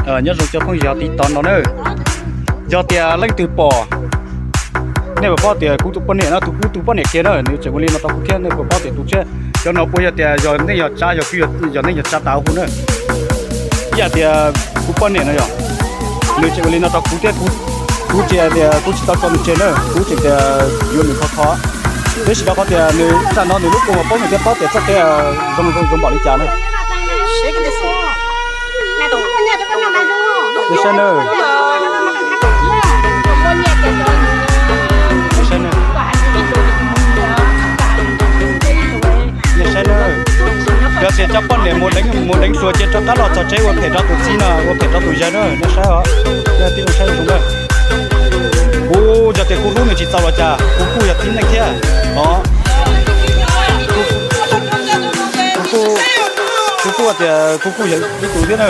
Nyob zoo cov phooj ywg hauv TikTok no na, yog tias leej twg pom, nej puas paub tias kuv tus poj niam no, tus kuv tus poj niam kiag na, nws tseem ua li no rau kuv thiab, nej puas paub tias tus tshiab cov no puas yog tias yog neej yog tsav, yog neej yog tsav tas huv na. Ib yam tias kuv poj niam no yog, nws tseem ua li no rau kuv thiab, kuv tsis hais tias kuv tsis tau tso nws tseg na, kuv tseem tias yuav nws khov kho. Tab sis rau qhov tias nws zaj no nws lub kua muag paub nws thiaj paub tias txoj kev zoo zoo npaum li cas na. Saib na, nej saib na, yog tias cov poj niam mus deev hluas ces rov qab los txog tsev ua phem rau tus txiv no, ua phem rau tus yawg na, nej saib os, nej tib zoo saib zoo na. Kuv yog tias kuv hlub nws tsis txaus los cas, kuv kuj yog tib neeg thiab os. Kuv kuj, kuv kuj tias kuv kuj yog ib tug thiab na.